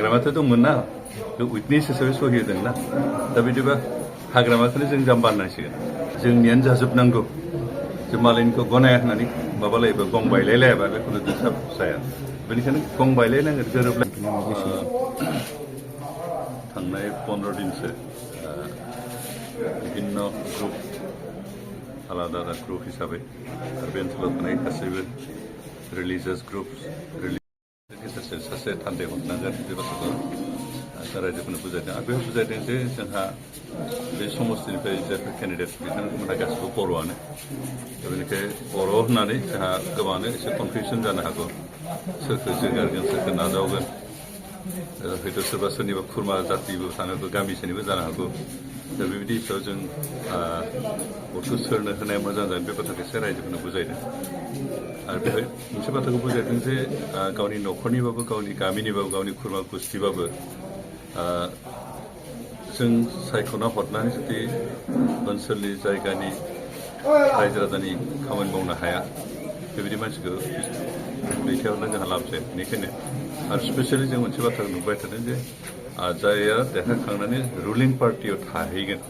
हाग्रामाथ' दंमोन ना उइटनेस हिसाबै सहिहोदोंना दा बिदिबा हाग्रामाखौनो जों जाम्बा होननांसिगोन जोंनियानो जाजोबनांगौ जों मालायनिखौ गनाया होननानै माबालायोबा गं बायलायलायाबा बेखौनो जों जाया बेनिखायनो गं बायलायनांगोन गोरोबलाय थांनाय 15 दिनसो विभिन्न ग्रुप आलादा आलादा ग्रुप हिसाबै बे ओनसोलाव थानाय गासैबो रिलिजियास ग्रुप्स गेजेरजों सासे थान्दै हरनांगोन बे बाथ्राखौ रायजोफोरनो बुजायदों आरो बेखौ बुजायदों जे जोंहा बे समस्तिनिफ्राय जायफोर केन्डिडेट बिथांमोनहा गासिबो बर'आनो दा बेनिखाय बर' होननानै जोंहा गोबाङानो एसे कनफिउसन जानो हागौ सोरखौ जोगारगोन सोरखौ नाजावगोन हयथ' सोरबा सोरनिबा खुरमा जातिबो थानो हागौ गामिसेनिबो जानो हागौ दा बेबायदि हिसाबै जों भटखौ सोरनो होनाया मोजां जागोन बे बाथ्राखौ एसे रायजोफोरनो बुजायदों आरो बेहाय मोनसे बाथ्राखौ बुजायदों जे गावनि न'खरनिबाबो गावनि गामिनिबाबो गावनि खुरमा गुस्थिबाबो जों सायख'ना हरनानै जुदि ओनसोलनि जायगानि रायजो राजानि खामानि मावनो हाया बेबायदि मानसिखौ दैथायहरनो जोंहा लाब जाया बेनिखायनो आरो स्पेसियेलि जों मोनसे बाथ्रा नुबाय थादों जे जायआ देरहाखांनानै रुलिं पार्टियाव थाहैगोन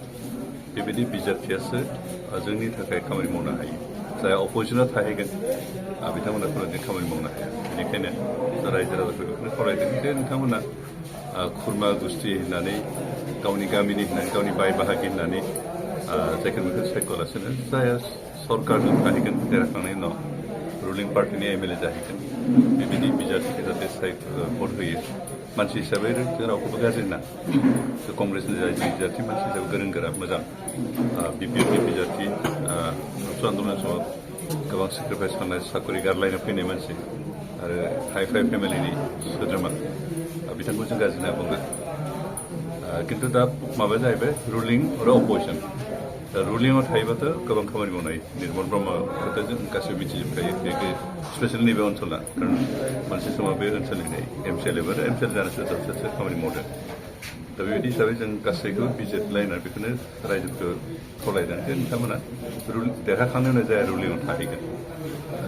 बेबायदि बिजाथियासो जोंनि थाखाय खामानि मावनो हायो जाय अपोजिसनाव थाहैगोन बिथांमोना खामानि मावनो हाया बेनिखायनो रायजो राजाफोर बेखौनो खावलायदों जे नोंथांमोना खुरमा गुस्थि होननानै गावनि गामिनि होननानै गावनि बाय बाहागि होननानै जायखौ बेखौ सायख'लासिनो जायहा सरकारजों थाहैगोन देरहाखांनायनि उनाव रुलिं पार्टिनि एमएलए जाहैगोन बेबायदि बिजाथिखौ जाहाथे भट होयो मानसि हिसाबै जों रावखौबो गाज्रि होना कंग्रेसनि जाय बिजाथि मानसि हिसाबै गोरों गोरा मोजां बिपिएफनि बिजाथि आबसु आन्दलन समाव गोबां सेक्रिफाइस खालामनाय साकरि गारलायनो फैनाय मानसि आरो हाइ फाइ फेमिलिनि सोद्रोमा बिथांखौ जों गाज्रि होनना बुंगोन खिन्थु दा माबाया जाहैबाय रुलिं आरो अपोजिसन दा रुलिंआव थायोबाथ' गोबां खामानि मावनाय निर्मल ब्रह्मखौथ' जों गासैबो मिथिजोबखायो बेखौ स्पेसियेलि नैबे ओनसोला खारन मोनसे समाव बे ओनसोलनि एमसिएलए आरो एमसिएलए जानो सोरसो खामानि मावदों दा बेबायदि हिसाबै जों गासैखौबो बिजिरलायनानै बेखौनो रायजोखौ खावलायदों जे नोंथांमोना देरहाखांनायनि उनाव जाय रुलिंआव थाहैगोन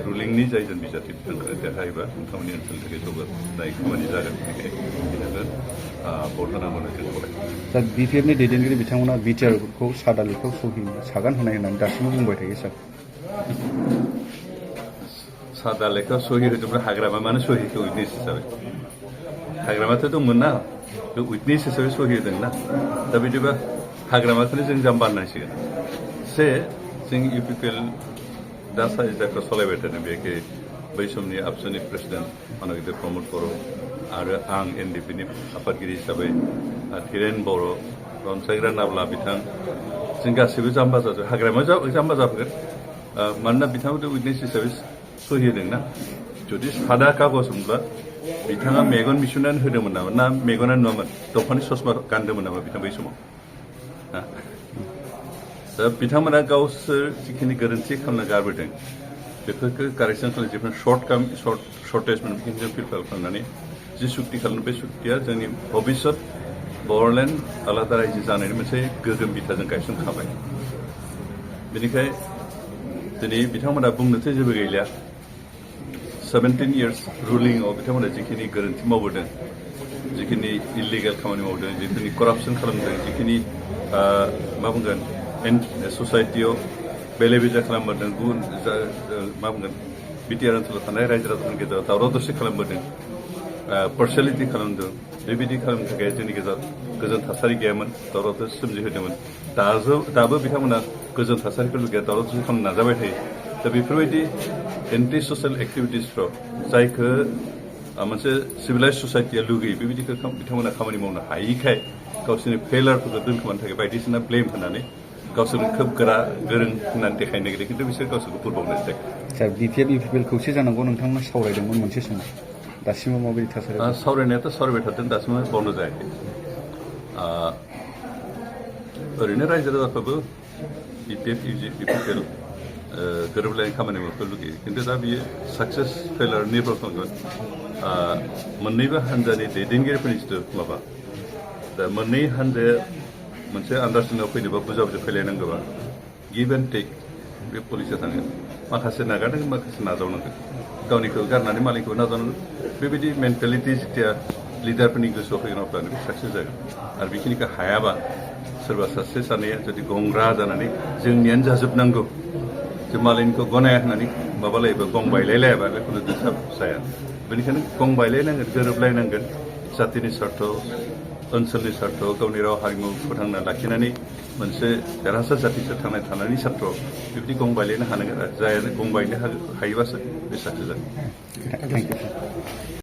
रुलिंनि जायजोन बिजाथि बिथांखौ देरहायोबा नोंथांमोननि ओनसोलनि थाखाय जौगानाय खामानि जागोन बेनिखायनो भट होनांगौ होननानै जों खावलायो दा बिपिएफनि दैदेनगिरि बिथांमोना बिटिआरखौ सादा लेखायाव सागान होनाय होननानै दासिमबो बुंबाय थायो सार सादा लेखायाव सहि होदोंब्ला हाग्रामा मानो सहिखौ उइटनेस हिसाबै हाग्रामाथ' दंमोन ना बे उइटनेस हिसाबै सहि होदोंना दा बिदिबा हाग्रामाखौनो जों जाम्बा होननांसिगोन जे जों इउपिपिएल दा जायफ्रा सालायबाय थादों बेखौ बै समनि आबसुनि प्रेसिडेन्ट मानगिदिर प्रमद बर' आरो आं एनडिपिनि आफादगिरि हिसाबै हिरेन बर' रनसायग्रा नाब्ला बिथां जों गासैबो जाम्बा जाजोब हाग्रामायाव जाम्बा जाफैगोन मानोना बिथांमोन उइटनेस हिसाबै सहि होदोंना जुदि सादा कागजमोनब्ला बिथाङा मेगन मिसुनानै होदोंमोन नामा ना मेगनानो नुवामोन दंफांनि ससमा गानदोंमोन नामा बिथां बै समाव दा बिथांमोना गावसोर जिखिनि गोरोन्थि खालामना गारबोदों बेफोरखौ कारेक्सन खालामनो जिफोर सर्टेज मोनफिन जों फिलफिल खालामनानै जि सुक्ति खालामो बे सुक्तिया जोंनि भबिष्यत बर'लेण्ड आलादा रायजो जानायनि मोनसे गोगोम बिथाजों गायसनखाबाय बेनिखाय दिनै बिथांमोना बुंनोथ' जेबो गैलिया 17 years रुलिंआव बिथांमोना जिखिनि गोरोन्थि मावबोदों जिखिनि इलिगेल खामानि मावदों जिखिनि करापसन खालामदों जिखिनि मा बुंगोन ससाइटियाव बेले बेजे खालामबोदों गुबुन मा बुंगोन बिटिआर ओनसोलाव थानाय रायजो राजाफोरनि गेजेराव दावराव दावसि खालामबोदों पार्सियेलिटि खालामदों बेबायदि खालामनो थाखाय जोंनि गेजेराव गोजोन थासारि गैयामोन दावराव दावसि सोमजिहोदोंमोन दाबो बिथांमोना गोजोन थासारिखौ लुगैया दावराव दावसि खालामनो नाजाबाय थायो दा बेफोरबायदि एन्टि ससियेल एक्टिभिटिसफ्राव जायखौ मोनसे सिभिलाइज ससाइटिया लुगैयो बेबायदिखौ बिथांमोना खामानि मावनो हायिखाय गावसोरनि फेलारफोरखौ दोनखोमानो थाखाय बायदिसिना ब्लेम होनानै गावसोरनो खोब गोरों होननानै देखायनो नागिरदों खिन्थु बिसोर गावसोरखौ बुरबावनो सार बिपिएफ इउपिपिएल खौसे जानांगौ नोंथांमोना सावरायदोंमोन मोनसे समाव दासिमबो माबायदि थासारि सावरायनायाथ' सावरायबाय थादों दासिमबो बन्द जायाखै ओरैनो रायजो राजाफ्राबो बिपिएफ इउपिपिएल गोरोबलायनाय खामानि मावनो लुगैयो खिन्थु दा बियो साक्सेस फेलार निर्भर खालामगोन मोननैबो हान्जानि दैदेनगिरिफोरनि जिथु माबा दा मोननै हान्जाया मोनसे आन्डारस्टेन्डिंआव फैनोबा बुजा बुजा फैलायनांगौबा गिभ एन्ड टेक बे पलिसिया थांगोन माखासे नागारनांगोन माखासे नाजावनांगोन गावनिखौ गारनानै मालिकखौ नाजावनांगोन बेबायदि मेन्टेलिटि जेथिया लिडारफोरनि गोसोआव फैगोन अब्लानो बे साक्सेस जागोन आरो बेखिनिखौ हायाबा सोरबा सासे सानैया जुदि गंग्रा जानानै जोंनियानो जाजोबनांगौ जों मालायनिखौ गनाया होननानै माबा लायोबा गं बायलायलायाबा बेखौनो दिथाब जाया बेनिखायनो गं बायलायनांगोन गोरोबलायनांगोन जातिनि स्वार्थ ओनसोलनि स्वार्थ गावनि राव हारिमु फोथांना लाखिनानै मोनसे देरहासार जातिजों थांना थानायनि स्वार्थ बेबायदि गं बायलायनो हानांगोन आरो जायानो गं बायनो हायोबासो बे साक्सेस जागोन। Thank you